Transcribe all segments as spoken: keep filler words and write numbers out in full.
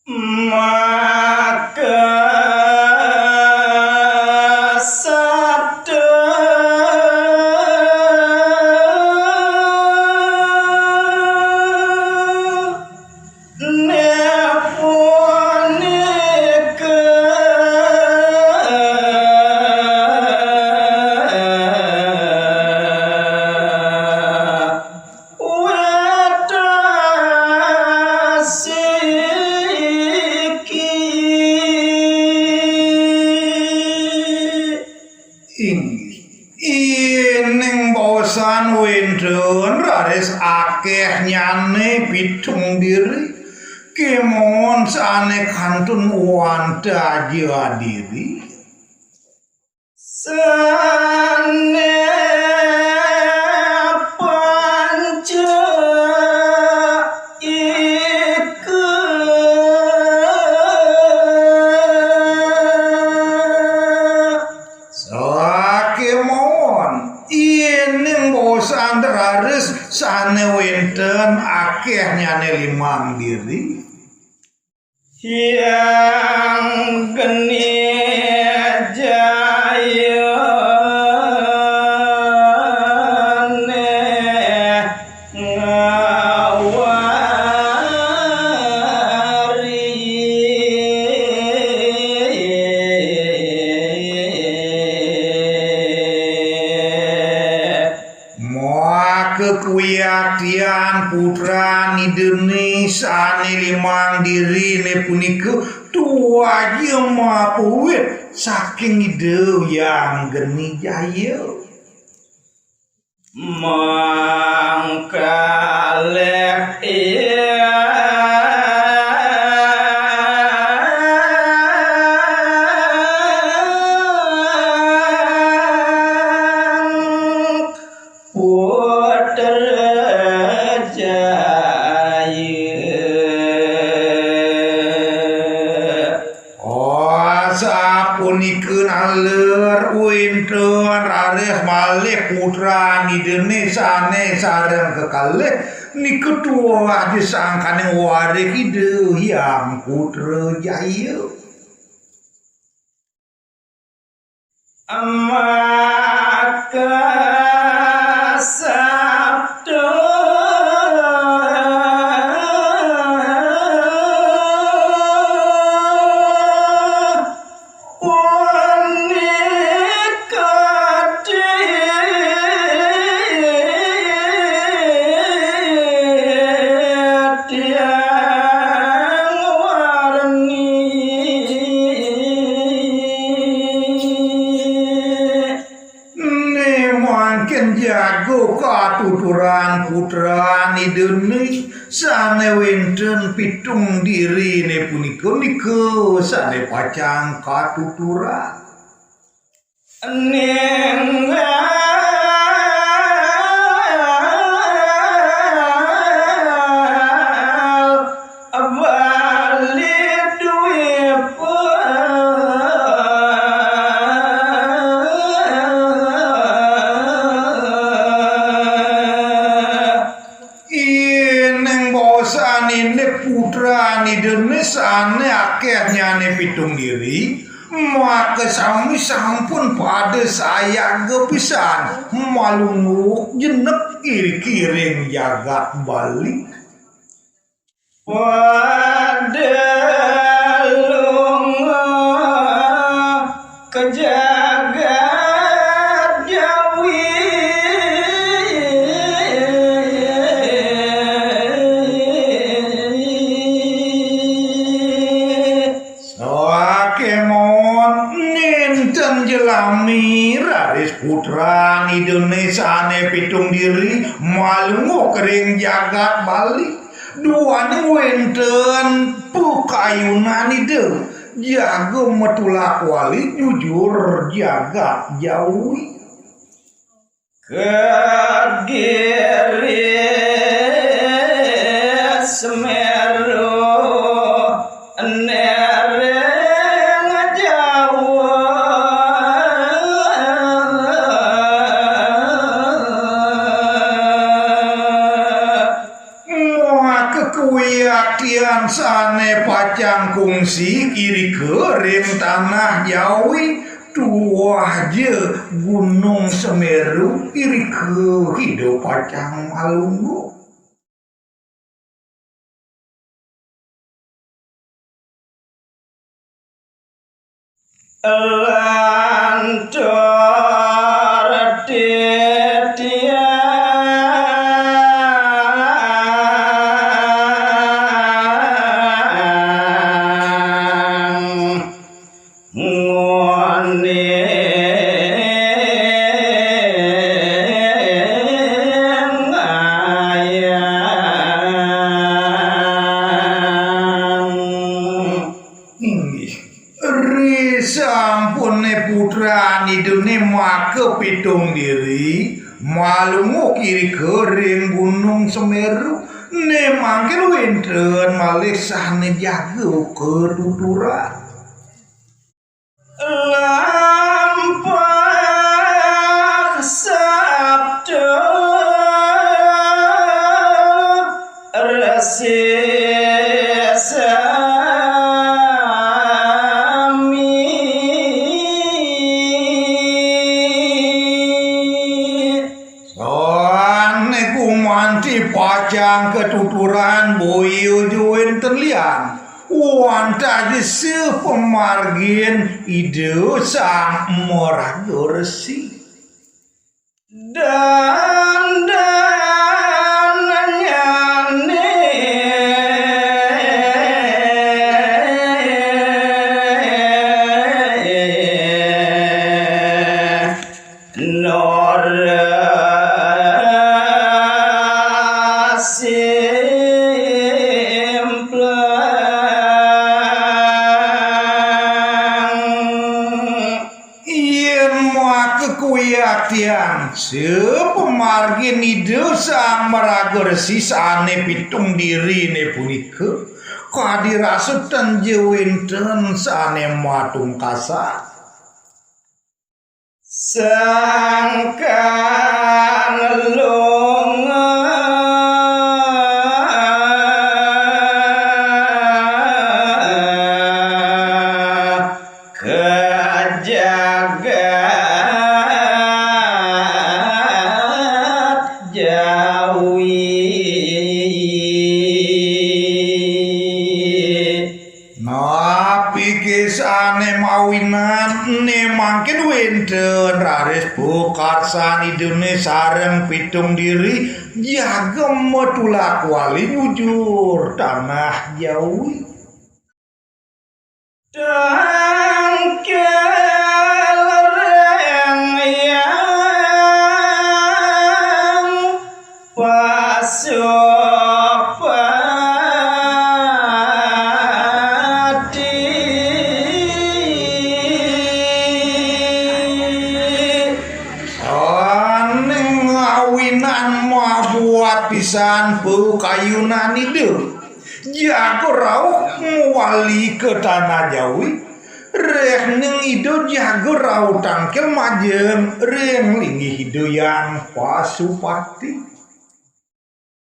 Maka sabda ne punika wédang siki. Inggih. Ining baosan wénten raris akéhnyané pitung diri, kémaon sané kantun wantah ja diri. Sané panca ika. Sakémaon ining baosan raris sané wénten akéhnyané limang diri. Hyang Geni Jayané ngawari. Maka kawiaktian putran Idané sané limang diriné punika tuah ja mapuwit saking Ida Hyang Geni Jaya. Mangkalih Hyang Putra Jaya. Oh, sapunika naler wénten raris malih putran Idané sané sareng kekalih nika tuah ja sangkaning warik Ida Hyang Putra Jaya. Maka sabda punika titiang warni. Né mangkin jaga katuturan putran Idané sané wénten pitung diriné punika nika sané pacang katuturan. Ninggal Bali Dwipa. Ining baosan indik putran Idané sané akéhnyané pitung diri, maka sami sampun pada sayaga pisan malungguh jenek iriki ring jagat Bali. Pada lungguh ka jagat Jawi. Sakémaon nénten jlami raris putran Idané sané pitung diri malungguh ka ring jagat Bali. Duaning wénten pakayunan Ida jaga matulak wali jujur jagat Jawi. Ka Giri Semeru nering Jawa. Maka Wiaktian sané pacang kungsi irika ring tanah Jawi, tuah ja Gunung Semeru irika Ida pacang malungguh. Lantur titiang ngoning ayang. Inggih. Ri sampuné putran Idané maka pitung diri, malungguh irika ring Gunung Semeru, né mangkin wénten malih sané jaga katuturan. Lampah sabda Resi sami. Sané gumanti pacang katuturan boya ja wénten lian. Wantah disa pamargin Ida Sang Maraga Resi. Dandananyané Nora Simplang. Yén maka kawiaktian, sapamargin Ida Sang Maraga Resi sané pitung diriné punika, kadi rasa ten ja wénten sané matungkasan. Sangkan lunga ka jagat Jawi. Napi ké sané mawinan, né mangkin wénten raris pakarsan Idané sareng pitung diri jaga matulak wali nyujur tanah Jawi. Tangkil ring Hyang Pasupati. Sané ngawinan mabuat pisan pakayunan Ida. Jaga rauh mawali ka tanah Jawi. Rehning Ida jaga rauh tangkil majeng ring linggih Ida Hyang Pasupati.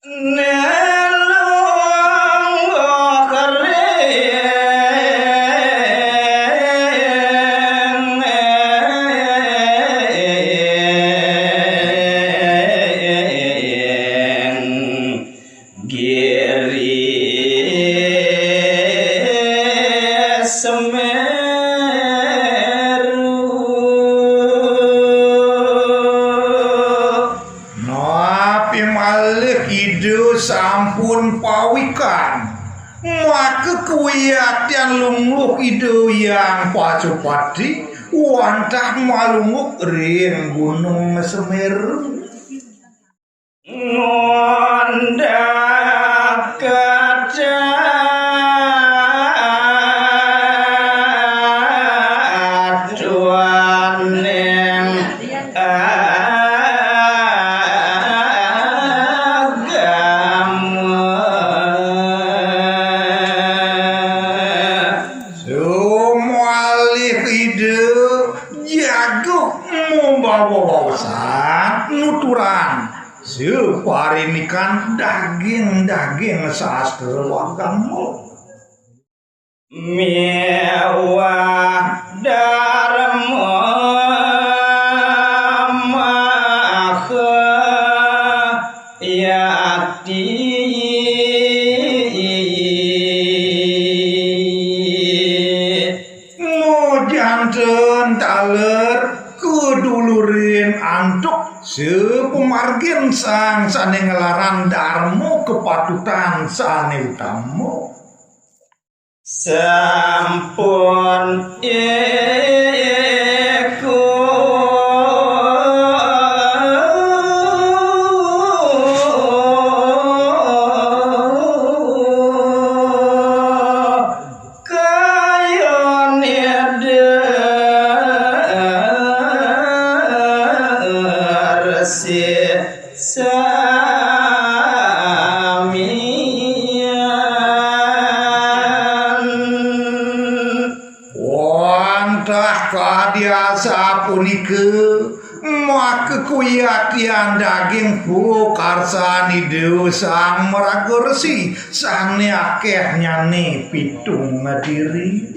Nelungguh ring Giri Semeru. Napi malih Ida sampun pawikan, maka kawiaktian lungguh Ida Hyang Pasupati wantah malungguh ring Gunung Semeru. Ngundang kadatuaning agama. Sumalih Ida jaga mambawa wawasan nuturan. Suparing Ini kan daging-daging sastra agama. Miwah darma maha yati. Nujanten taler kedulurin antuk sepemargin sang sane ngelaran darma kepatutan sane utama. Sampun iku kayane Resi samian. Wantah kadi asapunika, maka kuyatian daging pukarsan Ida Sang Maraga Resi sane akehnyane pitung diri.